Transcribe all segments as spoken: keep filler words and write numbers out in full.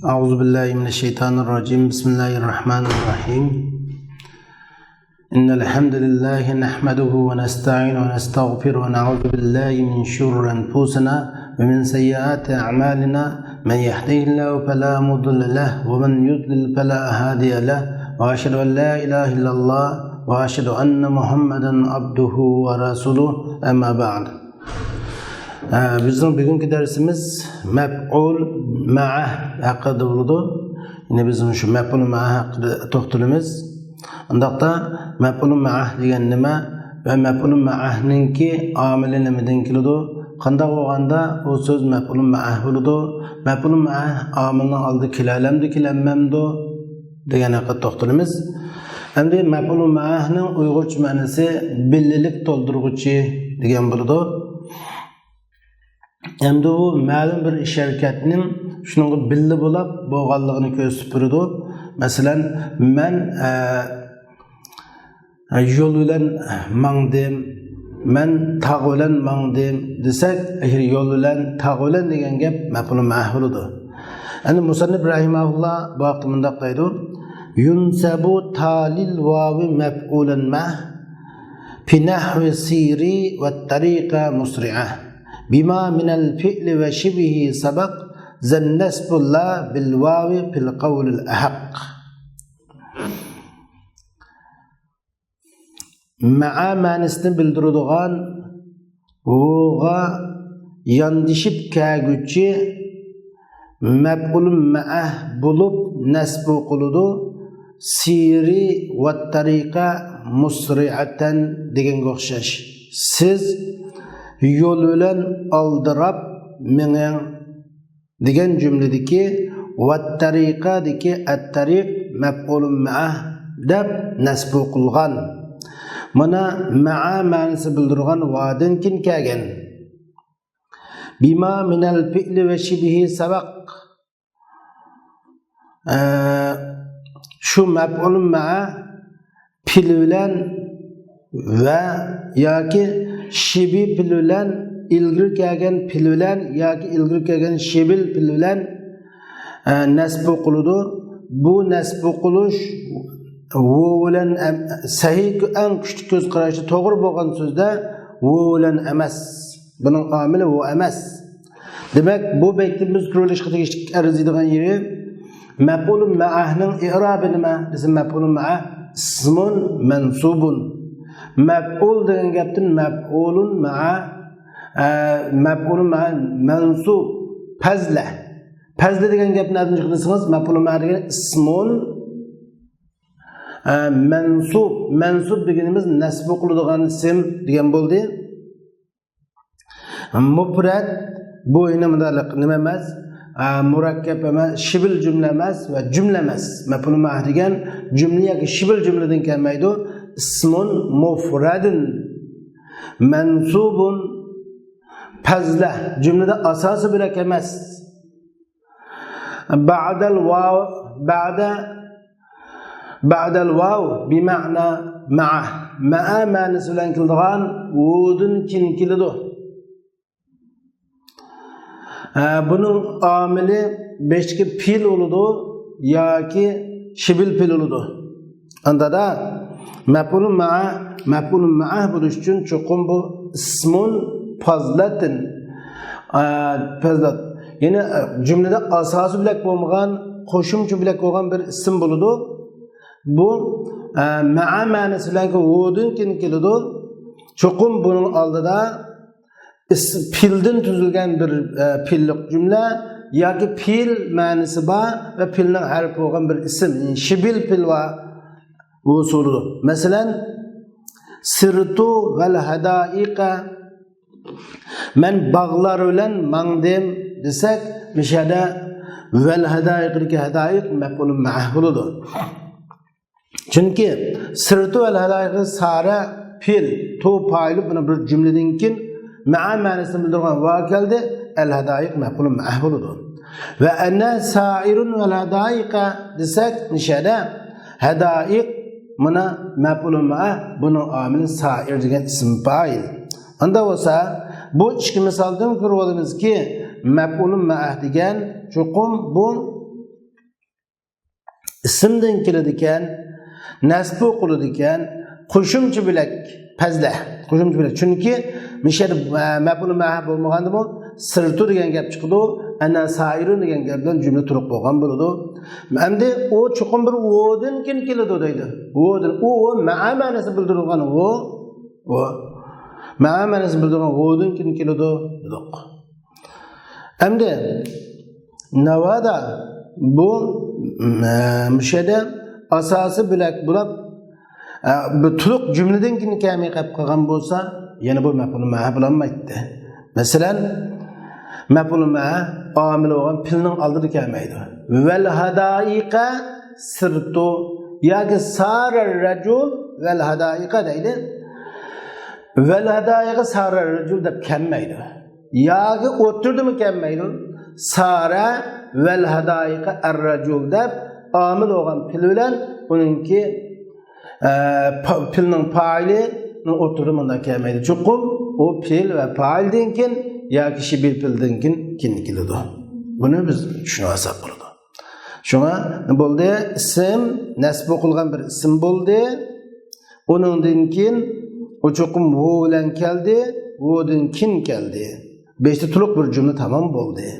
أعوذ بالله من الشيطان الرجيم. بسم الله الرحمن الرحيم. إن الحمد لله نحمده ونستعينه ونستغفره ونعوذ بالله من شرور أنفسنا ومن سيئات أعمالنا. من يهده الله فلا مضل له ومن يضلل فلا هادي له. وأشهد أن لا إله إلا الله وأشهد أن محمدا عبده ورسوله. أما بعد. ئە، بىزنىڭ بۈگۈنكى دەرسىمىز مەپئۇل مەئە ھەققىدە بولىدۇ. يەنى بىز شۇ مەپئۇل مەئە ھەققىدە توختىلىمىز. ئۇنداقتا مەپئۇل مەئە دېگەن نېمە ۋە مەپئۇل مەئەنىڭكى ئامىلى نېمىدىن كېلىدۇ؟ قانداق بولغاندا ئۇ سۆز مەپئۇل مەئە بولىدۇ؟ مەپئۇل مەئە ئامىلنىڭ ئالدىدا كېلەلەمدۇ، كېلەلمەمدۇ دېگەن ھەققىدە توختىلىمىز. ئەمدى مەپئۇل مەئەنىڭ ئۇيغۇرچە مەنىسى بىللىلىك تولدۇرغۇچى دېگەن بولىدۇ. ئەمدى ئۇ مەلۇم بىر ئىش ھەرىكەتنىڭ شۇنىڭغا بىللە بولاپ بولغانلىقىنى كۆرسىتىپ بېرىدۇ. مەسىلەن، مەن، ئە، يول بىلەن ماڭدىم، مەن تاغ بىلەن ماڭدىم دېسەك، يول بىلەن، تاغ بىلەن دېگەن گەپ مەپئۇل مەئە بولىدۇ. ئەمدى مۇسەننىپ رەھىمەھۇللا بۇ ھەقتە مۇنداق دەيدۇ: ينصب تالي الواو مفعولا معه في نحو سيري والطريق مسرعة بما من الفعل وشبهه سبق ذا النصب لا بالواو في القول الأحق. مەئە مەنىسىنى بىلدۈرىدىغان ۋوغا ياندىشىپ كەلگۈچى مەپئۇل مەئە بولۇپ نەسب ئوقۇلىدۇ. سىرى ۋەتتەرىقە مۇسرىئەتەن دېگەنگە ئوخشاش. سىز يول بىلەن ئالدىراپ مېڭىڭ دېگەن جۈملىدىكى ۋەتتەرىقەدىكى ئەتتەرىق مەپئۇلۇن مەئە دەپ نەسب ئوقۇلغان. مانا مەئە مەنىسى بىلدۈرىدىغان ۋادىن كېيىن كەلگەن. بما من الفعل وشبهه سبق. ئە، شۇ مەپئۇلۇن مەئە پېئىل بىلەن ۋە ياكى شىبىھ پېئىل بىلەن، ئىلگىرى كەلگەن پېئىل بىلەن ياكى ئىلگىرى كەلگەن شىبىل پېئىل بىلەن، ئە، نەسب ئوقۇلىدۇ. بۇ نەسب ئوقۇلۇش ۋوۋ بىلەن ئەم-، سەھىھ، ئەڭ كۈچلۈك كۆز قاراشتا توغرا بولغان سۆزدە ۋوۋ بىلەن ئەمەس. بۇنىڭ ئامىلى ۋوۋ ئەمەس. دېمەك، بۇ بەيتتىن بىز كۆرۈۋېلىشقا تېگىشلىك ئەرزىيدىغان يېرى، مەپئۇلۇن مەئەنىڭ ئىئرابى نېمە دېسە، مەپئۇلۇن مەئە ئىسمۇن مەنسۇبۇن. مەپئۇل دېگەن گەپتىن مەپئۇلۇن مەئە، ئە، مەپئۇلۇن مەئە مەنسۇب، پەزلە. پەزلە دېگەن گەپ نەدىن چىقتى دېسىڭىز، مەپئۇلۇن مەئە دېگەن ئىسمۇن، ئە، مەنسۇب. مەنسۇب دېگىنىمىز نەسب ئوقۇلىدىغان ئىسىم دېگەن بولدى. مۇپرەد، بۇ يەنە مۇنداق نېمە ئەمەس، ئە، مۇرەككەپ ئەمەس، شىبىل جۈملە ئەمەس ۋە جۈملە ئەمەس. مەپئۇلۇن مەئە دېگەن جۈملە ياكى شىبىل جۈملىدىن كەلمەيدۇ. ئىسمۇن مۇفرەدۇن مەنسۇبۇن. پەزلە، جۈملىدە ئاساسى بۆلەك ئەمەس. بەئدەل ۋاۋ، بەئدە، بەئدەل ۋاۋ بىمەئنا مەئە. مەئە مەنىسى بىلەن كېلىدىغان ۋودىن كېيىن كېلىدۇ. ھە، بۇنىڭ ئامىلى بېشىدىكى پېئىل بولىدۇ ياكى شىبىل پېئىل بولىدۇ. ئاندادا مەپئۇلۇن مەئە، مەپئۇلۇن مەئە بولۇش ئۈچۈن چوقۇم بۇ ئىسمۇن پەزلەتىن، ئە، پەزلەت. يەنى، ئە، جۈملىدە ئاساسى بۆلەك بولمىغان، قوشۇمچە بۆلەك بولغان بىر ئىسىم بولىدۇ. بۇ، ئە، مەئە مەنىسى بىلەن ۋودىن كېيىن كېلىدۇ. چوقۇم بۇنىڭ ئالدىدا ئىس-، پېئىلدىن تۈزۈلگەن بىر، ئە، پېئىللىق جۈملە ياكى پېئىل مەنىسى بار ۋە پېئىلنىڭ ھەرپى بولغان بىر ئىسىم، يەنى شىبىل پېئىل بار بولىدۇ. مەسىلەن، سىرتۇ ۋەل ھەدائىقە، مەن باغلار بىلەن ماڭدىم دېسەك، مۇشۇ يەردە ۋەل ھەدائىقىدىكى ھەدائىق مەپئۇلۇن مەئە بولىدۇ. چۈنكى سىرتۇ ۋەل ھەدائىقى سارە پېئىل، تۇ پائىل، بۇنى بىر جۈملىدىن كېيىن مەئە مەنىسىنى بىلدۈرىدىغان ۋاۋ كەلدى، ئەل ھەدائىق مەپئۇلۇن مەئە بولىدۇ. ۋە ئەنە سائىرۇن ۋەل ھەدائىقە دېسەك، نىشەدە ھەدائىق مانا مەپئۇلۇن مەئە، بۇنىڭ ئامىلى سائىر دېگەن ئىسىم پائىل. ئاندا بولسا، بۇ ئىككى مىسالدىن كۆرۈۋالىمىزكى، مەپئۇلۇن مەئە دېگەن چوقۇم بۇ ئىسىمدىن كېلىدىكەن، نەسب ئوقۇلىدىكەن، قوشۇمچە بۆلەك پەزلە. قوشۇمچە بۆلەك. چۈنكى مىشەدە، ئە، مەپئۇل مەھ بولمىغاندىمۇ سىرتۇ دېگەن گەپ چىقىدۇ. ئەنە سائىرۇن دېگەن گەپ بىلەن جۈملە تولۇق بولغان بولىدۇ. ئەمدى ئۇ چوقۇم بىر ۋودىن كېيىن كېلىدۇ دەيدۇ. ۋودىن. ئۇ، ئۇ مەئە مەنىسى بىلدۈرۈلگەن ۋو. ۋو. مەئە مەنىسى بىلدۈرۈلگەن ۋودىن كېيىن كېلىدۇ دېدۇق. ئەمدى ناۋادا بۇ، ئە، مۇشۇ يەردە ئاساسىي بۆلەك بولۇپ، ئە، بۇ تولۇق جۈملىدىن كېيىن كەلمەي قېلىپ قالغان بولسا، يەنە بۇ مەپئۇل مەھ بولالمايتتى. مەسىلەن، مەپئۇل مەھ ئامىل بولغان پېئىلنىڭ ئالدىدا كەلمەيدۇ. ۋەل ھادائىقە سىرتۇ ياكى سارە رەجۇل ۋەل ھادائىقە دەيدۇ. ۋەل ھادائىقە سارە رەجۇل دەپ كەلمەيدۇ. ياكى ئوتتۇرىدىمۇ كەلمەيدۇ. سارە ۋەل ھادائىقە ئەر رەجۇل دەپ ئامىل بولغان پېئىل بىلەن ئۇنىڭكى، ئە، پا-، پېئىلنىڭ پائىلىنىڭ ئوتتۇرىدا مۇنداق كەلمەيدۇ. چوقۇم ئۇ پېئىل ۋە پائىلدىن كېيىن ياكى شىبىھ پېئىلدىن كېيىن، كېيىن كېلىدۇ. بۇنى بىز چۈشىنىۋالساق بولىدۇ. شۇڭا بولدى، ئىسىم، نەسب ئوقۇلغان بىر ئىسىم بولدى. ئۇنىڭدىن كېيىن ئۇ چوقۇم ۋو بىلەن كەلدى، ۋودىن كېيىن كەلدى. بەشتە تولۇق بىر جۈملە تامام بولدى.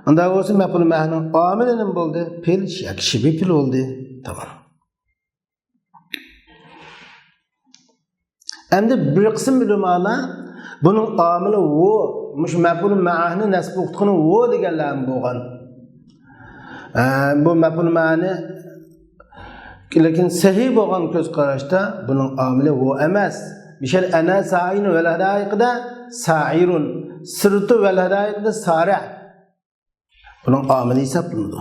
ئۇنداق بولسا مەپئۇل مەھنىڭ ئامىلى نېمە بولدى؟ پېئىل ياكى شىبىھ پېئىل بولدى. تامام. ئەمدى بىر قىسىم ئۆلىمالار بۇنىڭ ئامىلى ۋو، مۇشۇ مەپئۇل مەھنى نەسب ئوقۇتقىنى ۋو دېگەنلەرمۇ بولغان. ئە، بۇ مەپئۇل مەھنى، لېكىن سەھىھ بولغان كۆز قاراشتا بۇنىڭ ئامىلى ۋو ئەمەس. مىشەل ئەنە سائىن ۋەل ھادائىقىدا سائىرۇن، سىرتۇ ۋەل ھادائىقىدا سارە. بۇنىڭ ئامىلى ھېسابلىنىدۇ.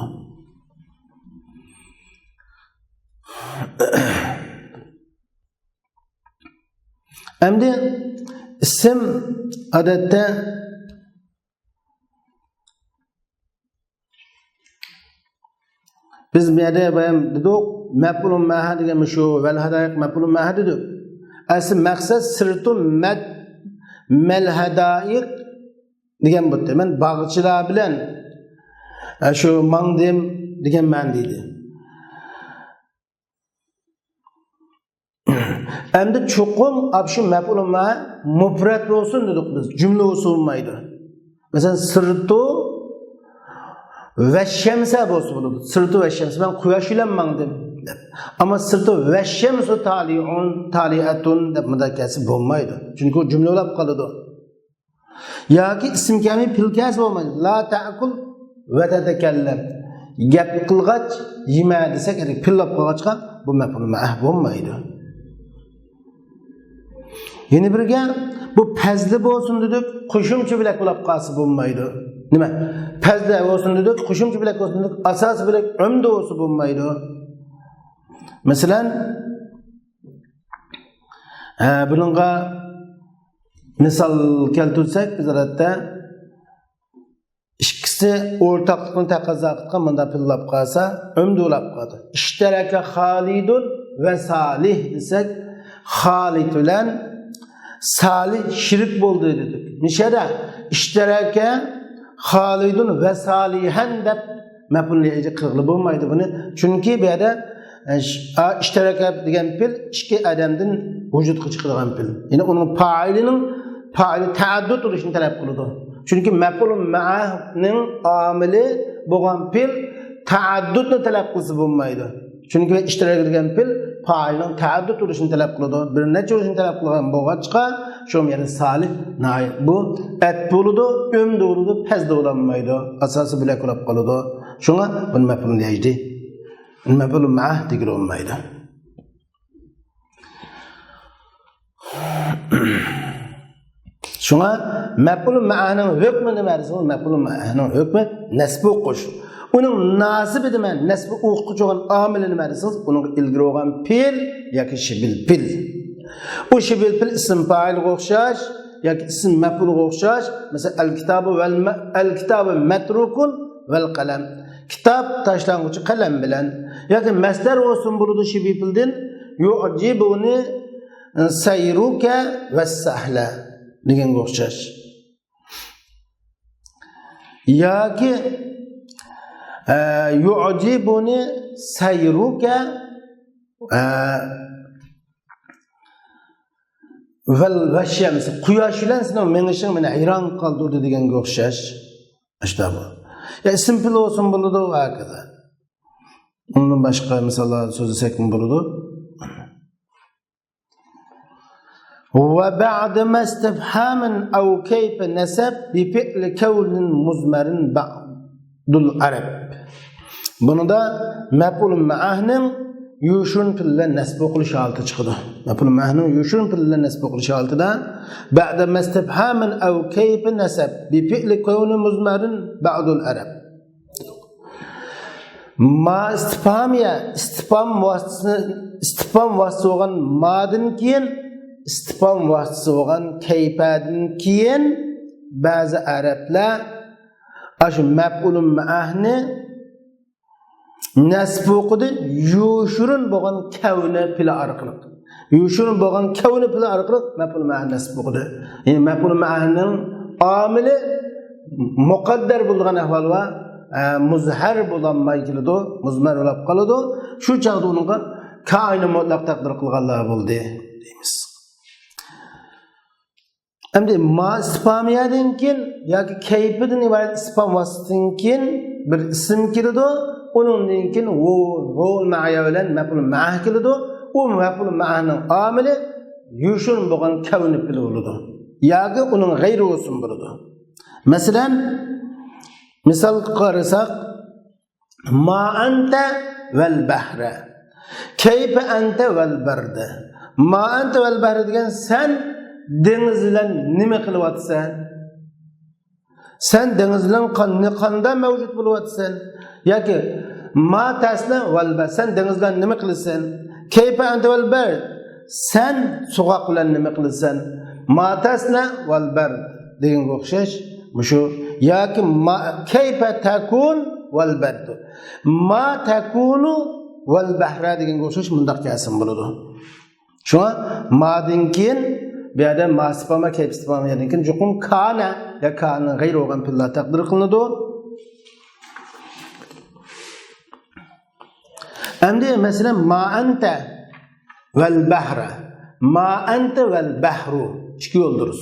ئەمدى ئىسىم ئادەتتە بىز بۇ يەردە بايام دېدۇق، مەپئۇلۇن مەھە دېگەن مۇشۇ ۋەل ھادائىق مەپئۇلۇن مەھە دېدۇق. ئەسلى مەقسەت سىرتۇ مەد-، مەل ھادائىق دېگەن بولدى. مەن باغچىلار بىلەن، ئە، شۇ ماڭدىم دېگەن مەنىدە ئىدى. ئەمدى چوقۇم ئاپ شۇ مەپئۇلۇن مەھە مۇپرەت بولسۇن دېدۇق بىز. جۈملە بولسا بولمايدۇ. مەسىلەن، سىرتۇ ۋەششەمسە بولسا بولىدۇ. سىرتۇ ۋەششەمسە، مەن قۇياش بىلەن ماڭدىم دەپ. ئەمما سىرتۇ ۋەششەمسۇ تالىئۇن، تالىئەتۇن دەپ مۇنداق كەلسە بولمايدۇ. چۈنكى ئۇ جۈملە بولاپ قالىدۇ. ياكى ئىسىم كەلمەي پېئىل كەلسە بولمايدۇ. لا تەئكۇل ۋە تەتەكەللەم. گەپ قىلغاچ يېمە دېسەك، پېئىل بولاپ قالغاچقا بۇ مەپئۇل مەھە بولمايدۇ. يەنە بىرگە، بۇ پەزلى بولسۇن دېدۇق، قوشۇمچە بۆلەك بولاپ قالسا بولمايدۇ. نېمە؟ پەزلى بولسۇن دېدۇق، قوشۇمچە بۆلەك بولسۇن دېدۇق، ئاساسىي بۆلەك ئۆمدە بولسا بولمايدۇ. مەسىلەن، ھە، بۇنىڭغا مىسال كەلتۈرسەك، بىز ئادەتتە ئىككىسى ئورتاقلىقنى تەقەززا قىلىدىغان مۇنداق پېئىل بولاپ قالسا، ئۆمدە بولاپ قالىدۇ. ئىشتەرەكە خالىدۇن ۋە سالىھ دېسەك، خالىد بىلەن سالىھ شېرىك بولدى دېدۇق. مىشەدە ئىشتەرەكە خالىدۇن ۋە سالىھەن دەپ مەپئۇلنى قىلغىلى بولمايدۇ بۇنى. چۈنكى بۇ يەردە ئە، ش-، ئا، ئىشتەرەكە دېگەن پېئىل ئىككى ئادەمدىن ۋۇجۇدقا چىقىدىغان پېئىل. يەنى ئۇنىڭ پائىلىنىڭ، پائىلى تەئەددۇد بولۇشىنى تەلەپ قىلىدۇ. چۈنكى مەپئۇلۇن مەھنىڭ ئامىلى بولغان پېئىل تەئەددۇدنى تەلەپ قىلسا بولمايدۇ. چۈنكى ئىشتەرەكە دېگەن پېئىل پائىلنىڭ تەئەددۇد بولۇشىنى تەلەپ قىلىدۇ. بىر نەچچە بولۇشىنى تەلەپ قىلغان بولغاچقا، شۇ يەنى سالىھ نائىب بۇ ئەت بولىدۇ، ئۆمدە بولىدۇ، پەزدە بولالمايدۇ. ئاساسىي بۆلەك بولاپ قالىدۇ. شۇڭا بۇنى مەپئۇلۇن يەجدى. مەپئۇلۇن مەھ دېگىلى بولمايدۇ. شۇڭا مەپئۇلۇن مەھنىڭ ھۆكمى نېمە دېسىڭىز، مەپئۇلۇن مەھنىڭ ھۆكمى نەسب ئوقۇش. ئۇنىڭ ناسىبى نېمە، نەسب ئوقۇتقۇچى بولغان ئامىلى نېمە دېسىڭىز، ئۇنىڭغا ئىلگىرى بولغان پېئىل ياكى شىبىل پېئىل. ئۇ شىبىل پېئىل ئىسىم پائىلغا ئوخشاش ياكى ئىسىم مەپئۇلغا ئوخشاش. مەسىلەن، ئەل كىتابۇ ۋەل مە-، ئەل كىتابۇ مەترۇكۇن ۋەل قەلەم. كىتاب تاشلانغۇچى قەلەم بىلەن. ياكى مەسدەر بولسىمۇ بولىدۇ شىبىل پېئىلدىن. يۇئجىبۇنى سەيرۇكە ۋەسسەھلە دېگەنگە ئوخشاش. ياكى ئە، يعجبني سيرك، ئە، والشمس، قۇياش بىلەن سېنىڭ مېڭىشىڭ مېنى ھەيران قالدۇردى دېگەنگە ئوخشاش. ئىشتە بۇ. يا ئىسىم پېئىل بولسىمۇ بولىدۇ، ۋە ھاكازا. ئۇندىن باشقا مىساللار سۆزلىسەكمۇ بولىدۇ. وبعد ما استفهام أو كيف نسب بفعل كون مضمر بعد العرب. بۇنىدا مەپئۇل مەئنىڭ يوشۇرۇن پېئىل بىلەن نەسب ئوقۇلۇش ھالىتى چىقىدۇ. مەپئۇل مەئنىڭ يوشۇرۇن پېئىل بىلەن نەسب ئوقۇلۇش ھالىتىدە بعد ما استفهام أو كيف نسب بفعل كون مضمر بعد العرب. ما ئىستىفھامىيە، ئىستىفھام ۋاسىتىسى، ئىستىفھام ۋاسىتىسى بولغان مادىن كېيىن، ئىستىفھام ۋاسىتىسى بولغان كەيپەدىن كېيىن بەزى ئەرەبلەر ئاشۇ مەپئۇلۇن مەئنى نەسب ئوقۇدى، يوشۇرۇن بولغان كەۋنى پېئىلى ئارقىلىق. يوشۇرۇن بولغان كەۋنى پېئىلى ئارقىلىق مەپئۇل مەئنى نەسب ئوقۇدى. يەنى مەپئۇل مەئنىنىڭ ئامىلى مۇقەددەر بولىدىغان ئەھۋال بار. ئە، مۇزھەر بولالماي كېلىدۇ، مۇزمەر بولۇپ قالىدۇ. شۇ چاغدا ئۇنىڭغا كائىنى مۇتلەق تەقدىر قىلغانلار بولدى دەيمىز. ئەمدى ما ئىستىفھامىيەدىن كېيىن ياكى كەيپىدىن ئىبارەت ئىستىفھام ۋاسىتىسىدىن كېيىن بىر ئىسىم كېلىدۇ. ئۇنىڭدىن كېيىن ۋو، ۋوۋۇل مەئىيە بىلەن مەپئۇل مەئ كېلىدۇ. ئۇ مەپئۇل مەئنىڭ ئامىلى يوشۇرۇن بولغان كەۋنى پېئىلى بولىدۇ. ياكى ئۇنىڭ غەيرى بولسىمۇ بولىدۇ. مەسىلەن، مىسالغا قارىساق، ما ئەنتە ۋەل بەھرە. كەيپە ئەنتە ۋەل بەردە. ما ئەنتە ۋەل بەھرە دېگەن سەن دېڭىز بىلەن نېمە قىلىۋاتىسەن؟ سەن دېڭىز بىلەن قان-، قاندا مەۋجۇت بولۇۋاتىسەن؟ ياكى ما تەسنە ۋەل بەر، سەن دېڭىز بىلەن نېمە قىلىسەن؟ كەيپە ئەنتە ۋەل بەر، سەن سوغۇق بىلەن نېمە قىلىسەن؟ ما تەسنە ۋەل بەر دېگەنگە ئوخشاش مۇشۇ. ياكى ما، كەيپە تەكۇن ۋەل بەردۇ. ما تەكۇنۇ ۋەل بەھرە دېگەنگە ئوخشاش مۇنداق كەلسىمۇ بولىدۇ. شۇڭا مادىن كېيىن بۇ يەردە ما ئىستىفھامى، كەيپ ئىستىفھامىدىن كېيىن چوقۇم كانە يا كانىنىڭ غەيرى بولغان پېئىللار تەقدىر قىلىنىدۇ. ئەمدى مەسىلەن، ما ئەنتە ۋەل بەھرە. ما ئەنتە ۋەل بەھرۇ. ئىككى يول دۇرۇس.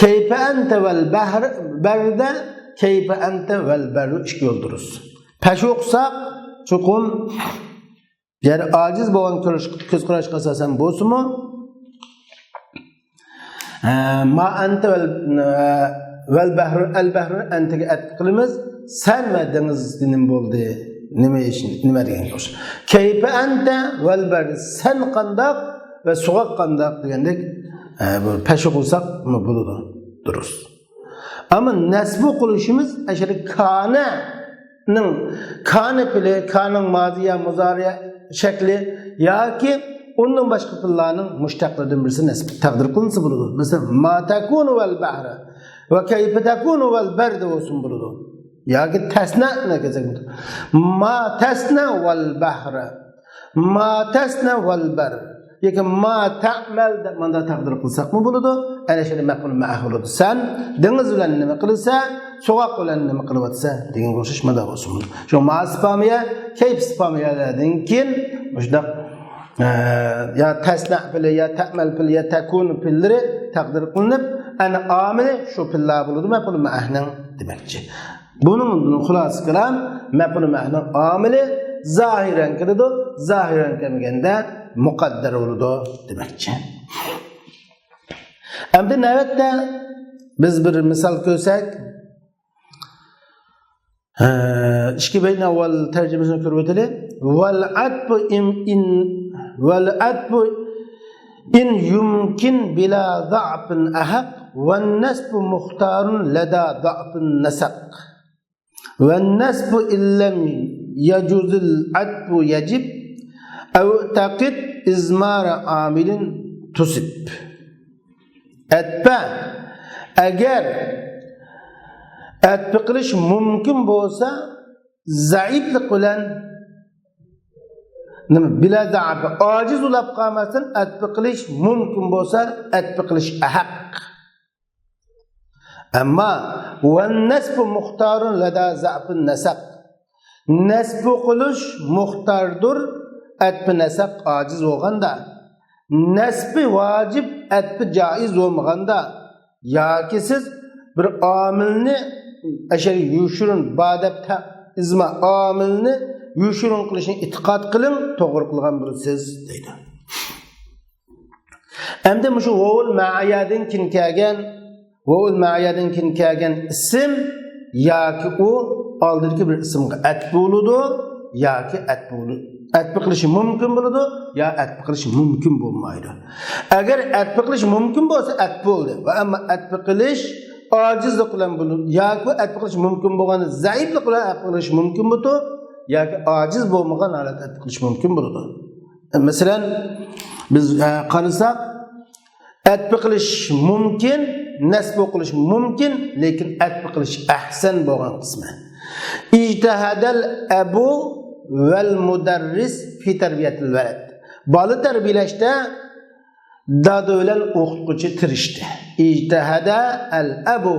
كەيپە ئەنتە ۋەل بەھر، بەردە، كەيپە ئەنتە ۋەل بەردۇ. ئىككى يول دۇرۇس. پەش ئوقۇساق، چوقۇم يەنى ئاجىز بولغان كۆرۈش، كۆز قاراشقا ئاساسەن بولسىمۇ، ئە، ما ئەنتە ۋەل، ئە، ۋەل بەھرۇ، ئەل بەھرۇ ئەنتىگە ئەتىپ قىلىمىز. سەن ۋە دېڭىز نېمە بولدى؟ نېمە ئىش، نېمە دېگەن سۆز؟ كەيپە ئەنتە ۋەل بەھرۇ، سەن قانداق ۋە سوغۇق قانداق دېگەندەك، ئە، بۇ پەش ئوقۇساق بولىدۇ. دۇرۇس. ئەمما نەسب ئوقۇلۇشىمىز ئەشەدە كانەنىڭ، كانە پېئىلى، كانىنىڭ مازى يا مۇزارى شەكلى ياكى ئۇندىن باشقا پېئىللارنىڭ مۇشتەقلىرىدىن بىرسى نەسب تەقدىر قىلىنسا بولىدۇ. مەسىلەن، ما تەكۇنۇ ۋەل بەھرە ۋە كەيپە تەكۇنۇ ۋەل بەردە بولسىمۇ بولىدۇ. ياكى تەسنەنى كەلسەك بولىدۇ. ما تەسنە ۋەل بەھرە. ما تەسنە ۋەل بەر. ياكى ما تەئمەل دەپ مانا تەقدىر قىلساقمۇ بولىدۇ. ئەنە شۇنى مەپئۇل مەئ بولىدۇ. سەن دېڭىز بىلەن نېمە قىلىسەن؟ سوغۇق بىلەن نېمە قىلىۋاتىسەن؟ دېگەنگە ئوخشاش مانا بولسۇن بولىدۇ. شۇ ما ئىستىپھامىيە، كەيپ ئىستىپھامىيەلەردىن كېيىن مۇشۇنداق، ئە، يا تەسنە پېئىلى، يا تەئمەل پېئىلى، يا تەكۇن پېئىللىرى تەقدىر قىلىنىپ، ئەنە ئامىلى شۇ پېئىللار بولىدۇ، مەپئۇل مەئنىڭ دېمەكچى. بۇنىڭ خۇلاسە كالام، مەپئۇل مەئنىڭ ئامىلى زاھىرەن كېلىدۇ، زاھىرەن كەلمىگەندە مۇقەددەر بولىدۇ دېمەكچى. ئەمدى نۆۋەتتە بىز بىر مىسال كۆرسەك، ھە، ئىككى بەيتنىڭ ئاۋۋال تەرجىمىسىنى كۆرۈۋېتەيلى. والعطف إن، إن، والعطف إن يمكن بلا ضعف أحق، والنصب مختار لدى ضعف نسق. والنصب إن لم يجز العطف يجب، أو اعتقد إضمار عامل تصب. ئەتپە، ئەگەر ئەتپە قىلىش مۇمكىن بولسا، زەئىپلىق بىلەن، نېمە، بىلا زەئىپ، ئاجىز بولاپ قالماستىن، ئەتپە قىلىش مۇمكىن بولسا، ئەتپە قىلىش ئەھەق. ئەمما، والنصب مختار لدى ضعف نسق. نەسبۇ قىلىش مۇختاردۇر، ئەتپى نەسەب ئاجىز بولغاندا. نەسبى ۋاجىپ، ئەتپى جائىز بولمىغاندا. ياكى سىز بىر ئامىلنى ئەشەر يوشۇرۇن بار دەپ تە-، ئىزما ئامىلنى يوشۇرۇن قىلىشنى ئېتىقاد قىلىڭ، توغرا قىلغان بولىسىز، دەيدۇ. ئەمدى مۇشۇ ۋوۋۇل مەئايادىن كېيىن كەلگەن، ۋوۋۇل مەئايادىن كېيىن كەلگەن ئىسىم ياكى ئۇ ئالدىدىكى بىر ئىسىمغا ئەتپ بولىدۇ ياكى ئەتپ بولىدۇ. ئەتپ قىلىشى مۇمكىن بولىدۇ يا ئەتپ قىلىشى مۇمكىن بولمايدۇ. ئەگەر ئەتپ قىلىش مۇمكىن بولسا ئەتپ بولدى. ۋە ئەمما ئەتپ قىلىش ئاجىزلىق بىلەن بولىدۇ. ياكى ئەتپ قىلىش مۇمكىن بولغان زەئىپلىق بىلەن ئەتپ قىلىش مۇمكىن بولىدۇ. ياكى ئاجىز بولمىغان ھالەتتە ئەتپ قىلىش مۇمكىن بولىدۇ. مەسىلەن، بىز، ئە، قارىساق، ئەتپى قىلىش مۇمكىن، نەسبۇ قىلىش مۇمكىن، لېكىن ئەتپى قىلىش ئەھسەن بولغان قىسمى. ئىجتەھەدەل ئەبۇ ۋەل مۇدەررىس فى تەربىيەتىل ۋەلەد. بالا تەربىيەلەشتە دادا بىلەن ئوقۇتقۇچى تىرىشتى. ئىجتەھەدە ئەل ئەبۇ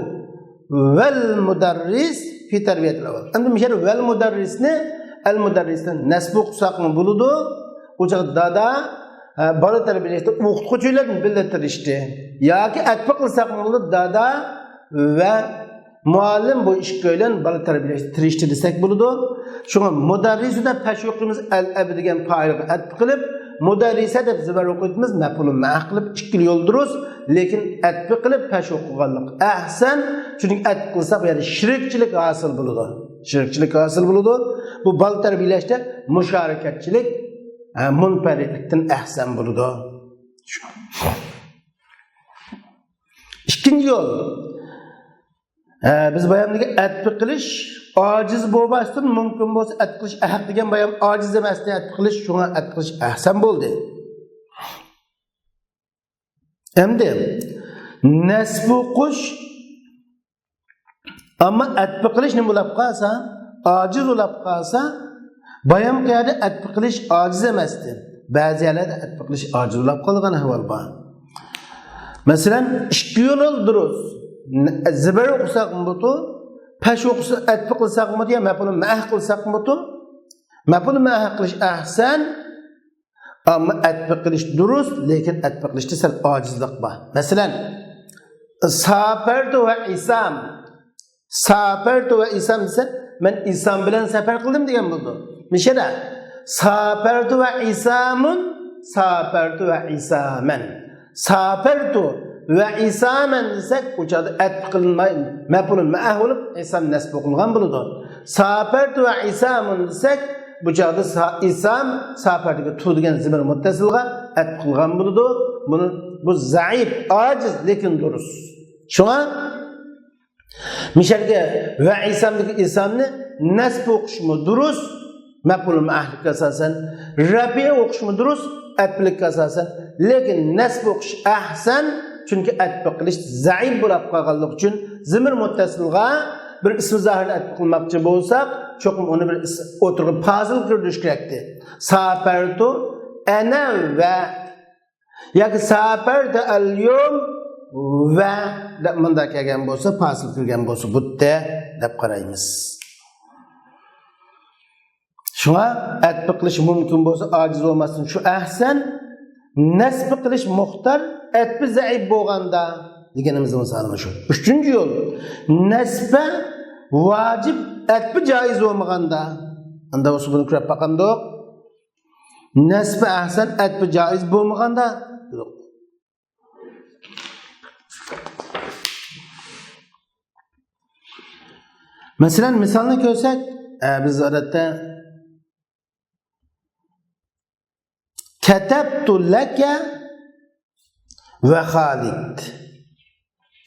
ۋەل مۇدەررىس فى تەربىيەتىل ئەۋۋەل. ئەمدى مۇشۇ يەردە ۋەل مۇدەررىسنى، ئەل مۇدەررىسنى نەسبۇ قىلساقمۇ بولىدۇ. ئۇ چاغدا دادا، ھە، بالا تەربىيەلەشتە ئوقۇتقۇچى بىلەن بىللە تىرىشتى. ياكى ئەتپە قىلساقمۇ بولىدۇ، دادا ۋە مۇئەللىم بۇ ئىككىيلەن بالا تەربىيەلەشتە تىرىشتى دېسەك بولىدۇ. شۇڭا مۇدەررىسە دەپ پەش ئوقۇيمىز، ئەل ئەبۇ دېگەن پائىلغا ئەتپە قىلىپ، مۇدەررىسە دەپ زىبەر ئوقۇيمىز، مەپئۇلۇن مەئەھ قىلىپ، ئىككىلا يول دۇرۇس، لېكىن ئەتپە قىلىپ پەش ئوقۇغانلىق ئەھسەن، چۈنكى ئەتپە قىلساق بۇ يەردە شېرىكچىلىك ھاسىل بولىدۇ. شېرىكچىلىك ھاسىل بولىدۇ. بۇ بالا تەربىيەلەشتە مۇشارىكەتچىلىك، ھە، مۇنپەرىدلىكتىن ئەھسەن بولىدۇ. شۇ. ئىككىنچى يول. ھە، بىز بايام دېگەن ئەتپە قىلىش ئاجىز بولماستىن، مۇمكىن بولسا ئەتپە قىلىش ئەھەق دېگەن بايام ئاجىز ئەمەس دېگەن ئەتپە قىلىش، شۇڭا ئەتپە قىلىش ئەھسەن بولدى. ئەمدى نەسبۇ قىلىش، ئەمما ئەتپە قىلىش نېمە بولاپ قالسا، ئاجىز بولاپ قالسا، بايامقى يەردە ئەتپە قىلىش ئاجىز ئەمەستى. بەزى يەرلەردە ئەتپە قىلىش ئاجىز بولاپ قالغان ئەھۋال بار. مەسىلەن، ئىككى يول دۇرۇس. زىبەر ئوقۇساقمۇ بولىدۇ، پەش ئوقۇسا، ئەتپە قىلساقمۇ بولىدۇ، يا مەپئۇلۇن مەئەھ قىلساقمۇ بولىدۇ. مەپئۇلۇن مەئەھ قىلىش ئەھسەن، ئەمما ئەتپە قىلىش دۇرۇس، لېكىن ئەتپە قىلىشتا سەل ئاجىزلىق بار. مەسىلەن، ساپەرتۇ ۋە ئىسام. ساپەرتۇ ۋە ئىسام دېسە، مەن ئىسام بىلەن سەپەر قىلدىم دېگەن بولىدۇ. مىشەدە ساپەرتۇ ۋە ئىسامۇن، ساپەرتۇ ۋە ئىسامەن. ساپەرتۇ ۋە ئىسامەن دېسەك، ئۇ چاغدا ئەتپە قىلىنماي، مەپئۇلۇن مەئەھ بولۇپ، ئىسام نەسب قىلغان بولىدۇ. ساپەرتۇ ۋە ئىسامۇن دېسەك، بۇ چاغدا سا-، ئىسام ساپەرتۇگە تۇ دېگەن زىمىر مۇتتەسىلغا ئەتپ قىلغان بولىدۇ. بۇنى، بۇ زەئىپ، ئاجىز، لېكىن دۇرۇس. شۇڭا مىشەرگە ۋە ئىسامدىكى ئىسامنى نەسب ئوقۇشمۇ دۇرۇس، مەپئۇلۇن مەئەھلىككە ئاساسەن، رەپئى ئوقۇشمۇ دۇرۇس، ئەتپىلىككە ئاساسەن. لېكىن نەسب ئوقۇش ئەھسەن، چۈنكى ئەتپە قىلىش زەئىپ بولاپ قالغانلىقى ئۈچۈن زىمىر مۇتتەسىلغا بىر ئىسمى زاھىرنى ئەتپە قىلماقچى بولساق، چوقۇم ئۇنى بىر ئىس-، ئوتتۇرىغا پاسىل كىردۈرۈش كېرەكتى. ساپەرتۇ ئەنە ۋە ياكى ساپەرتۇ ئەليوم ۋە دەپ مۇنداق كەلگەن بولسا، پاسىل كىرگەن بولسا بۇتتە دەپ قارايمىز. شۇڭا ئەتپە قىلىش مۇمكىن بولسا ئاجىز بولماستىن شۇ ئەھسەن، نەسبە قىلىش مۇختار، ئەتپە زەئىپ بولغاندا دېگىنىمىزنىڭ مىسالى شۇ. ئۈچىنچى يول، نەسبە ۋاجىپ، ئەتپە جائىز بولمىغاندا. ئاندا بولسا بۇنى كۆرۈپ باقامدۇق. نەسبە ئەھسەن، ئەتپە جائىز بولمىغاندا. مەسىلەن، مىسالنى كۆرسەك، ئە، بىز ئادەتتە كەتەبتۇ لەكە ۋە خالىد.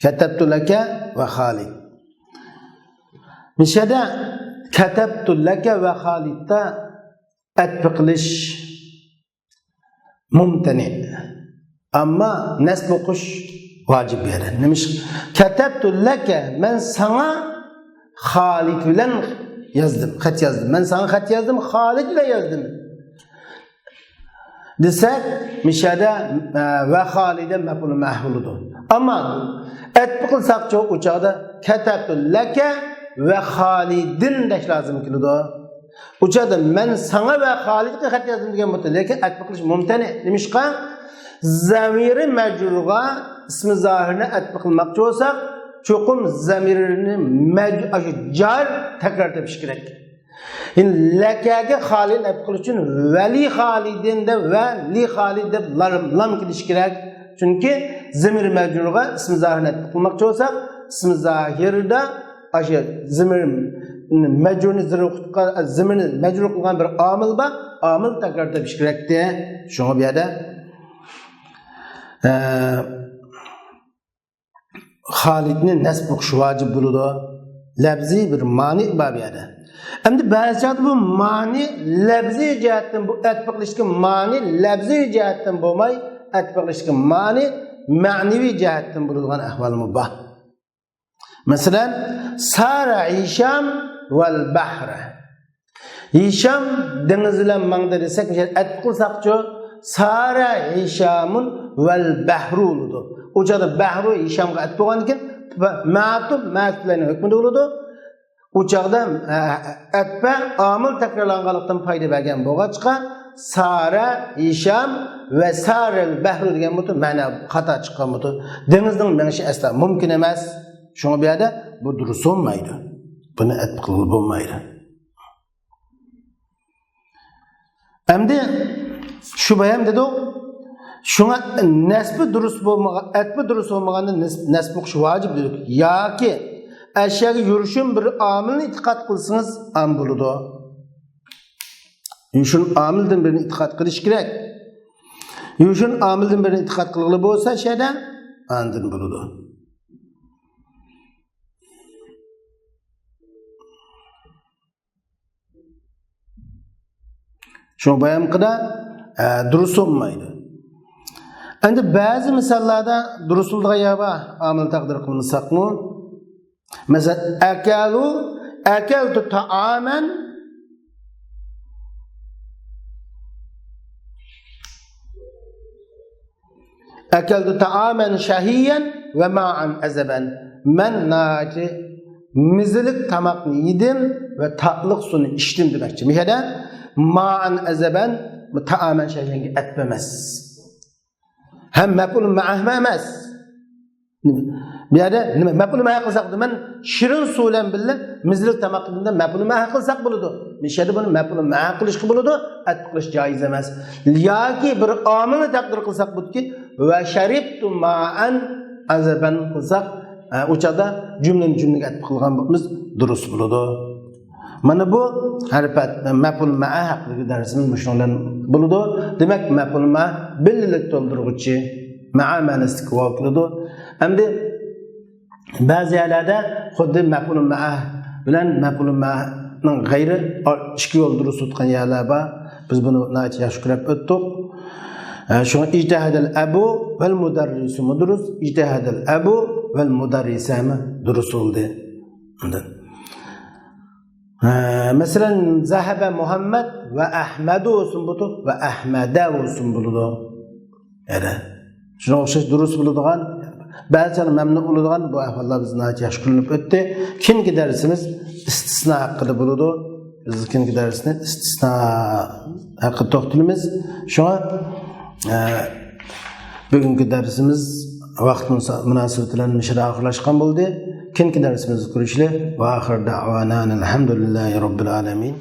كەتەبتۇ لەكە ۋە خالىد. مىشەدە كەتەبتۇ لەكە ۋە خالىدتا ئەتپە قىلىش مۇمتەنە. ئەمما نەسب ئوقۇش ۋاجىپ بۇ يەردە. نېمىش؟ كەتەبتۇ لەكە، مەن ساڭا خالىد بىلەن يازدىم، خەت يازدىم. مەن ساڭا خەت يازدىم، خالىد بىلەن يازدىم دېسەك، مىشەدە، ئە، ۋە خالىدە مەپئۇلى مەھ بولىدۇ. ئەمما ئەتپە قىلساقچۇ، ئۇ چاغدا كەتەبتۇ لەكە ۋە خالىدىن دەش لازىم كېلىدۇ. ئۇ چاغدا مەن ساڭا ۋە خالىدقا خەت يازدىم دېگەن بولىدۇ. لېكىن ئەتپە قىلىش مۇمتەنە. نېمىشقا؟ زەمىرى مەجرۇرغا ئىسمى زاھىرنى ئەتپە قىلماقچى بولساق، چوقۇم زەمىرنى مەج-، ئاشۇ جار تەكرار تېپىش كېرەك. يەنى لەكەگە خالىدنى ئەتپە قىلىش ئۈچۈن ۋەلى خالىدىن دەپ، ۋە لى خالىد دەپ لام، لام كېلىشى كېرەك. چۈنكى زەمىرى مەجرۇرغا ئىسمى زاھىرنى ئەتپە قىلماقچى بولساق، ئىسمى زاھىردا ئاشۇ زىمىر مەجرۇرنى زىرغا قىلغان، زىمىرنى مەجرۇر قىلغان بىر ئامىل بار. ئامىل تەكرار تېپىش كېرەكتى. شۇڭا بۇ يەردە، ئە، خالىدنى نەسب ئوقۇش ۋاجىپ بولىدۇ. لەپزىي بىر مانى بار بۇ يەردە. ئەمدى بەزى چاغدا بۇ مانى لەپزىي جەھەتتىن، بۇ ئەتپە قىلىشتىكى مانى لەپزىي جەھەتتىن بولماي، ئەتپە قىلىشتىكى مانى مەنىۋى جەھەتتىن بولىدىغان ئەھۋالمۇ بار. مەسىلەن، سارە ھىشام ۋەل بەھرە. ھىشام دېڭىز بىلەن ماڭدى دېسەك، مۇشۇ يەردە ئەتىپ قىلساقچۇ، سارە ھىشامۇن ۋەل بەھرۇ بولىدۇ. ئۇ چاغدا بەھرۇ ھىشامغا ئەتىپ بولغاندىكىن، مەتۇپ مەتۇپ بىلەن ھۆكمىدە بولىدۇ. ئۇ چاغدا، ئە، ئەتپە ئامىل تەكرارلانغانلىقتىن پايدا بەرگەن بولغاچقا، سارە ھىشام ۋە سارەل بەھرۇ دېگەن بولىدۇ، مەنە خاتا چىققان بولىدۇ. دېڭىزنىڭ مېڭىشى ئەسلا مۇمكىن ئەمەس. شۇڭا بۇ يەردە بۇ دۇرۇس بولمايدۇ. بۇنى ئەتىپ قىلغىلى بولمايدۇ. ئەمدى شۇ بايان دېدۇق. شۇڭا نەسبى دۇرۇس بولمىغان، ئەتپى دۇرۇس بولمىغاندا نەس-، نەسب ئوقۇش ۋاجىپ دېدۇق. ياكى ئەشياغا يۈرۈشۈن بىر ئامىلنى ئېتىقاد قىلسىڭىز، ئان بولىدۇ. يۈرۈشۈن ئامىلدىن بىرنى ئېتىقاد قىلىش كېرەك. يۈرۈشۈن ئامىلدىن بىرنى ئېتىقاد قىلغىلى بولسا، شەدە ئاندىن بولىدۇ. شۇڭا بايامقىدا، ئە، دۇرۇس بولمايدۇ. ئەمدى بەزى مىساللاردا دۇرۇس بولىدىغان يەر بار، ئامىل تەقدىر قىلمىساقمۇ. مەسىلەن، ئەكەلۇ، ئەكەلتۇ تائامەن. ئەكەلتۇ تائامەن شەھىيەن ۋە مائەن ئەزەبەن. مەن ناھايىتى مېزىلىك تاماقنى يېدىم ۋە تاتلىق سۇنى ئىچتىم دېمەكچى. بۇ يەردە مائەن ئەزەبەن، بۇ تائامەن شەھىيەنگە ئەتپ ئەمەس. ھەم مەپئۇل مەئەھ ئەمەس. نېمە؟ بۇ يەردە نېمە؟ مەپئۇل مەئەھ قىلساق، مەن شېرىن سۇ بىلەن بىللە مېزىلىك تاماق يېدىم دەپ مەپئۇل مەئەھ قىلساق بولىدۇ. مۇشۇ يەردە بۇنى مەپئۇل مەئەھ قىلىشقا بولىدۇ، ئەتپ قىلىش جايىز ئەمەس. ياكى بىر ئامىلنى تەقدىر قىلساق بولىدۇكى، ۋە شەرىبتۇ مائەن ئەزەبەن قىلساق، ئە، ئۇ چاغدا جۈملىنى جۈملىگە ئەتپ قىلغان بولىمىز، دۇرۇس بولىدۇ. مانا بۇ ھەرپەت، مەپئۇل مەئە ھەققىدىكى دەرسىمىز مۇشۇنىڭ بىلەن بولىدۇ. دېمەك، مەپئۇل مەئە بىللىلىك تولدۇرغۇچى، مەئە مەنىسىدىكى ۋاۋ كېلىدۇ. ئەمدى بەزى يەرلەردە خۇددى مەپئۇل مەئە بىلەن مەپئۇل مەئەنىڭ غەيرى ئىككى يول دۇرۇس تۇتقان يەرلەر بار. بىز بۇنى ناھايىتى ياخشى كۆرۈپ ئۆتتۇق. ئە، شۇڭا ئىجتەھەدەل ئەبۇ ۋەل مۇدەررىسۇمۇ دۇرۇس، ئىجتەھەدەل ئەبۇ ۋەل مۇدەررىسەمۇ دۇرۇس بولدى. ئاندىن، ھە، مەسىلەن، زەھەبە مۇھەممەد ۋە ئەھمەدۇ بولسۇن بولىدۇ، ۋە ئەھمەدە بولسۇن بولىدۇ. يەنە شۇنىڭغا ئوخشاش دۇرۇس بولىدىغان، بەزى چاغدا مەمنۇ بولىدىغان بۇ ئەھۋاللار بىز ناھايىتى ياخشى كۆرۈنۈپ ئۆتتى. كېيىنكى دەرسىمىز ئىستىسنا ھەققىدە بولىدۇ. بىز كېيىنكى دەرسنى ئىستىسنا ھەققىدە توختىلىمىز. شۇڭا، ئە، بۈگۈنكى دەرسىمىز ۋاقىت مۇناسىۋىتى بىلەن مۇشۇ يەردە ئاخىرلاشقان بولدى. كېيىنكى دەرسىمىزدە كۆرۈشىلى. ۋە ئاخىر دەئۋانا ئەلھەمدۇلىللاھى رەببىل ئالەمىن.